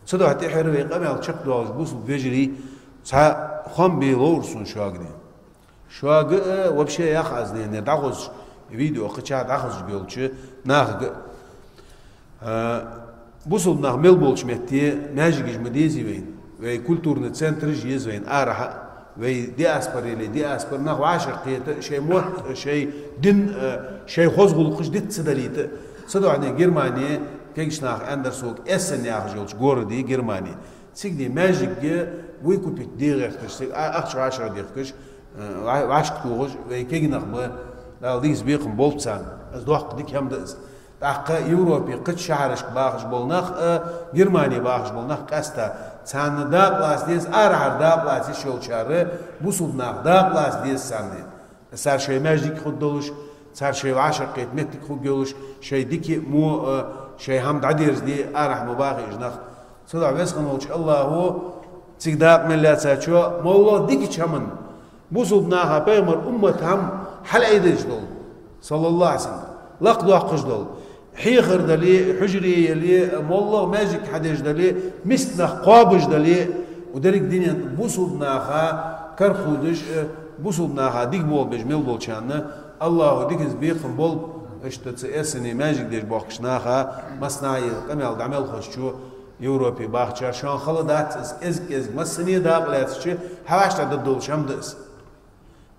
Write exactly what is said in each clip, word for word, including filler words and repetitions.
Цудухьа тӀехьара вай къамаьл чакхдоалаш, бусалба вежарий, цхьа хоам бе ловр сона шугара. Шуга, э, вообще яха аз нена дӀахозаш, видео кхыча дӀахозаш белча нахага. Э, бусалба нах мел болча метте маьждигаш ма дезий вайна. Вай культурный центраш еза вайна арахьа. Вай диаспора или диаспора нах вӀашагӀкхета, шоай мотт, шоай дин, э, шоай хоза гӀулакхаш диц ца далийта. Цудухьа Германе, кегийча наха аьннадар сога, Эссен яхаш йолча городе Германе. Цига де маьждиге выкупить де гӀерташ, цига а-, ахча вӀашагӀдехкаш, э, вӀа-, вӀашагӀтохаш, вай кегий нах ба, Дала дикаца бекхам болба царна. Аз доккха дика хӀама да из. ТӀаккха Европе кхыча шахьарашка бахаш бола нах, э, Германе бахаш бола нах къаьстта. Царна дакъа лаца деза, арахьара дакъа лаца йиш йолчар, бусалба наха дакъа лаца деза царна. Цар шоай маьждиг хургдолаш, цар шоай вӀашагӀкхета моттиг хургйолаш, шоай дика а, во а, э, шоай хӀама дӀадерзаде, арахьа ма бахий уж нах. Цудухьа Веза хинна волча АллахӀо цига дакъа мел лаьцачоа, моллагӀа дикача хӀаман, бусалба наха, пайхамара уммата хӀама хьалъайдеш дола, саллаллахӀу Ӏалайхи ва саллам, лакхдоаккхаш дола, хьехар дале, хьужаре яле, моллагӀа маьждиг хьадеш дале, миска нах кхоабаш дале, у деррига дунен бусалба наха карахьудаш, э, бусалба наха дика болх беш мел болчарна АллахӀо дикаца бекхам болба, иштта цу Эссене маьждиг деш бохкача наха, массанахьа из къамаьл дӀа мел хозачо, Европе бахачар, шоана хала дац из, кӀезиг-кӀезига массане дакъа лаьцача, хьавӀаштӀехьдаргдолаш хӀама да из.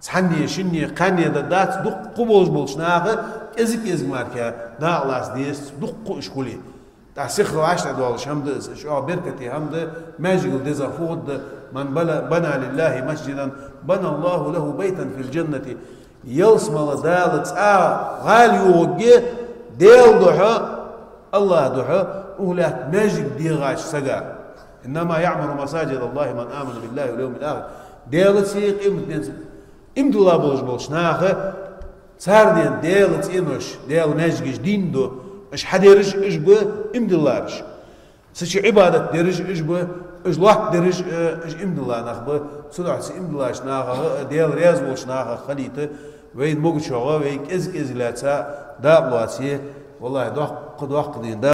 Цхьанне, шинне, кхаьнне да дац, дукха болаш болча наха кӀезиг-кӀезига мара дакъа лаца дезац, дукха уж хуле. ТӀаккха сиха вӀаштӀехьдоалаш хӀама да из, чӀоагӀа беркате хӀама да, маьждигал дезагӀа фу хургда, من بنى لله مسجدا بنى الله له بيتا في الجنة. Ялсмала Дала цӀа гӀала йоагӀаргья Даьла духьа, АллахӀа духьа, укх лаьтта маьждиг дегӀача сага. إنما يعمر مساجد الله من آمن بالله واليوم الآخر. Даьлацеи къематденцеи иман дилла болаш болча наха, цар дена Даьла цӀенош, Даьла маьждигаш дийна да, уж хьадераш уж ба иман диллараш. Цу чу Ӏибадат дераш уж ба, уж лоаттадераш, э, уж иман дилла нах ба. Цудухьа цу иман диллача нахах, э, Даьла раьза волча нахах хилийта, вайна могачох, вай кӀезиг-кӀезига лаьца дакъа лоацае, валлахӀи, доккха, доккха дийна да.